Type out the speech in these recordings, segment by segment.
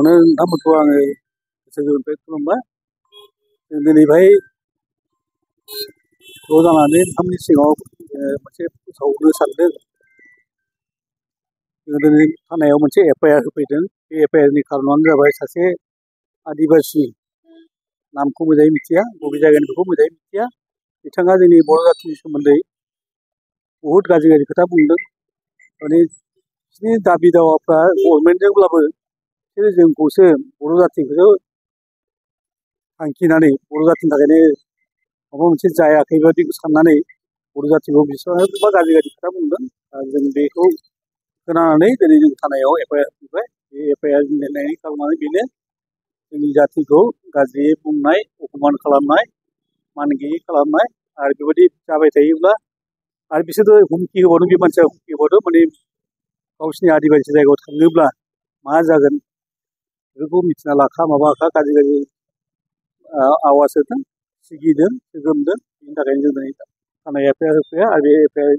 गिबियावनो नोंथांमोनखौ आङो गोसो गोरबोनिफ्राय खुलुमबाय। जों दिनै बेहाय ज' जानानै नोंथांमोननि सिगाङाव मोनसे फोसावनो सानदों। जों दिनै थानायाव मोनसे एफआइआर होफैदों। बे एफआइआरनि खारनानो जाबाय सासे आदिबासि नामखौ मोजाङै मिथिया, बबे जायगानिखौ मोजाङै मिथिया, बिथाङा जोंनि बर' जाथिनि सोमोन्दै बहुद गाज्रि खोथा बुंदों। माने बिसोरनि दाबि दावाफ्रा गभर्नमेन्टजोंब्लाबो बिसोरो जोंखौसो बर' जाथिखौसो थांखिनानै बर' जाथिनि थाखायनो माबा मोनसे जायाखै बायदि साननानै बर' जाथिखौ बिसोरबा गाज्रि खोथा बुंदों। जों बेखौ खोनानानै दिनै जों थानायाव एफआइआर होबाय। बे एफआइआर होनायनि खारनानो बेनो जोंनि जातिखौ गाज्रियै बुंनाय, अपमान खालामनाय, मान गैयै खालामनाय। आरो बेबायदि जाबाय थायोब्ला आरो बिसोरो हुमखि होबावदों, बे मानसिया हुमखि होबावदों माने गावसिनि आदिबासि जायगायाव थाङोब्ला मा जागोन बेखौ मिथिना लाखा माबाखा गाज्रि गाज्रि आवाज होदों, सिगिदों, सोगोमदों। बेनि थाखायनो जों दिनै थानाय एफआइआर होफैया। आरो बे एफआइआर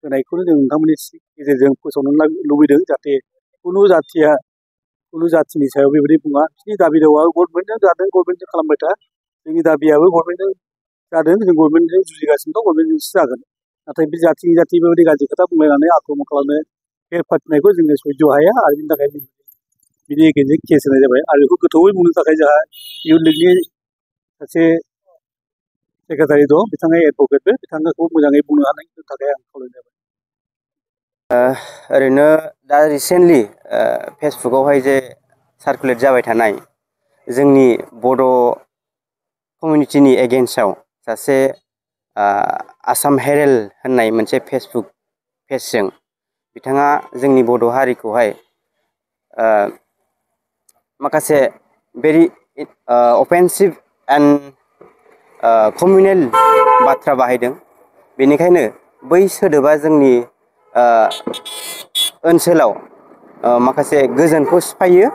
होनायखौनो जों नोंथांमोननि गेजेरजों फोसावनो लुबैदों, जाहाथे खुनु जाथिनि सायाव बेबायदि बुङा। बिसोरनि दाबि दावा गभर्नमेन्टजों जादों, गभर्नमेन्टजों खालामबाय था। जोंनि दाबियाबो गभर्नमेन्टजों जादों, जों गभर्नमेन्टजों जुजिगासिनो दं, गभर्नमेन्टजोंसो जागोन। नाथाय बे जाथि बेबायदि गाज्रि खोथा बुंलायनानै आक्रमन खालामनो फेर फाथिनायखौ जोङो सैज' हाया। आरो बिनि थाखाय बिनि एगेन्स्टजों केस होनाय जाबाय। आरो बेखौ गोथौयै बुंनो थाखाय जोंहा इउथ लिगनि सासे सेक्रेटारि दं, बिथाङा एडभकेटबो, बिथांखौ मोजाङै बुंनो हानायनि थाखाय आं खावलायनाय जाबाय। ओरैनो दा रिसेन्टलि फेसबुकआवहाय जे सार्कुलेट जाबाय थानाय जोंनि बड' कमिउनिटिनि एगेन्स्टआव सासे आसाम हेरेल्ड होननाय मोनसे फेसबुक पेजजों बिथाङा जोंनि बर' हारिखौहाय माखासे भेरि अफेन्सिभ एन्ड कमिउनेल बाथ्रा बाहायदों। बेनिखायनो बै सोदोबा जोंनि ओनसोलाव माखासे गोजोनखौ सिफायो।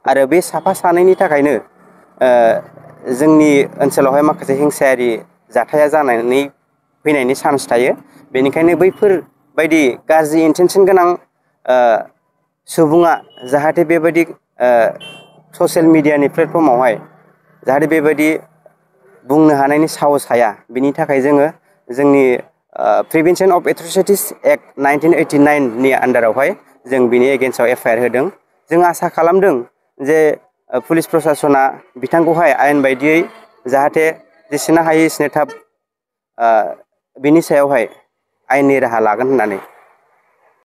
आरो बे साफा सानैनि थाखायनो जोंनि ओनसोलावहाय माखासे हिंसायारि जाथाया जानानै फैनायनि चान्स थायो। बेनिखायनो बैफोरबायदि गाज्रि इन्टेनसन गोनां सुबुङा जाहाथे बेबायदि ससियेल मिडियानि प्लेटफर्मावहाय जाहाथे बेबायदि बुंनो हानायनि साहस हाया। बिनि थाखाय जोङो जोंनि प्रिभेन्सन अफ एट्रसिटिस एक्ट 1989नि आन्डारावहाय जों बिनि एगेन्स्टआव एफआइआर होदों। जों आसा खालामदों जे पुलिस प्रसासना बिथांखौहाय आयेन बायदियै जाहाथे जेसेनो हायो एसेनो थाब बिनि सायावहाय आयेननि राहा लागोन होननानै